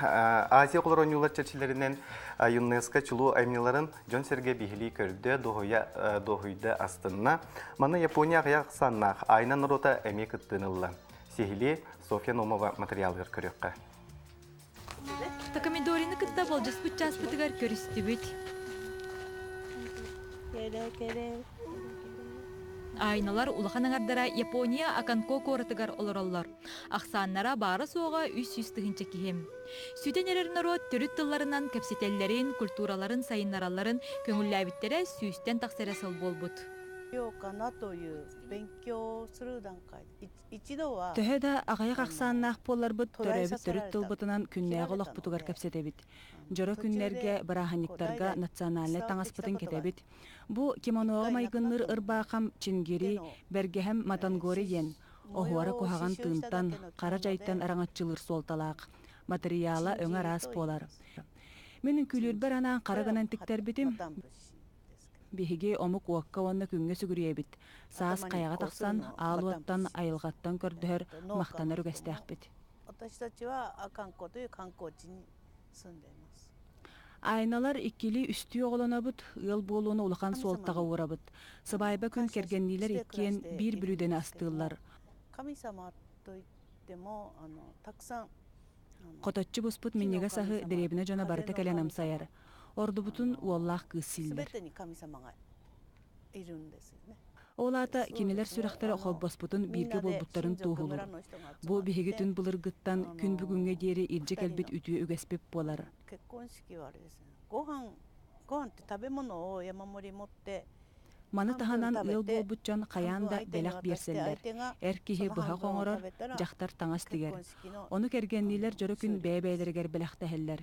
Азия оҕолор оонньуулар чэрчилэринэн ЮНЕСКО чулуу айымньыларын дьон-сэргэ биһилии көрдө, дуоһуйа, дуоһуйда, астынна. Манна Япония аҕыйах ахсааннаах Айна норуота эмиэ кыттыыны ылла. Сиһилии Софья Номова материалыгар көрүөххэ. Такамидорины кытта болдьоспут чааспытыгар көрүстүбүт. Айналар улахан аҥардара Япония Аканко куоратыгар олороллор. Ахсааннара баара-суоҕа 300 тыһыынча киһи. Сүтэн эрэр норуот төрүт тылларынан кэпсэтэллэрин, культураларын сайыннаралларын көҥүллээбиттэрэ сүүстэн тахса эрэ сыл буолбут. Төһө да аҕыйах ахсааннаах буолларбыт, төрөөбүт төрүт тылбытынан күннээҕи олохпутугар кэпсэтэбит. Дьоро күннэргэ, бырааһынньыктарга национальнай таҥаспытын кэтэбит. Бу кимоноҕа майгынныыр ырбаахам Чингири, бэргэһэм Матангори диэн, оһуора куһаҕан тыынтан, хара дьайтан араҥаччылыыр суолталаах. Матырыйаала өҥө араас буолар. Мин үҥкүүлүүрбэр анаан хара гынан тиктэрбитим, Биһиги омук уокка уонна күҥҥэ сүгүрүйэбит, саас хайаҕа тахсан, аал уоттан, айылҕаттан көрдөһөр, махтанар үгэстээхпит. Айналар иккилии-үстүү оҕолонобут, ыал буолууну улахан суолтаҕа уурабыт. Сыбаайба күн кэргэнниилэр иккиэн биир бүлүүдэни астыыллар. Хоточчу буспут минньигэс аһы дэриэбинэ дьоно барыта кэлэн амсайар. Ордубутун уоллаах кыыс сииллэр. Ол аата кинилэр сүрэхтэрэ холбоспутун бииргэ буолбуттарын туоһулуур. Бу биһиги түн былыргыттан күн бүгүҥҥэ диэри илдьэ кэлбит үтүө үгэспит буолар. Маны таһынан ыал буолбут дьон хайаан да бэлэх биэрсэллэр. Эр киһи быһах оҥорор, дьахтар таҥас тигэр. Ону кэргэнниилэр дьоро күн бэйэ-бэйэлэригэр бэлэхтэһэллэр.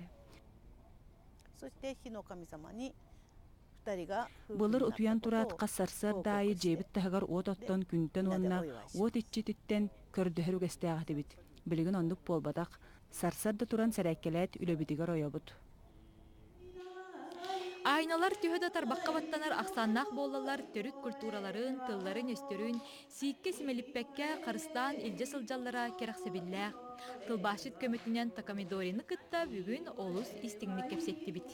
Былыр утуйан тураат хас сарсыарда аайы дьиэбит таһыгар уот оттон күнтэн уонна уот иччититтэн көрдөһөр үгэстээх этибит. Билигин оннук буолбатах. Сарсыарда туран сэрээккэлээт үлэбитигэр ойобут. Айналар төһө да тарбахха баттанар ахсааннаах буоллаллар төрүт культураларын, тылларын-өстөрүн сииккэ симэлиппэккэ харыстаан илдьэ сылдьаллара кэрэхсэбиллээх. Тылбаасчыт көмөтүнэн Такамидорины кытта бүгүн олус истиҥник кэпсэттибит.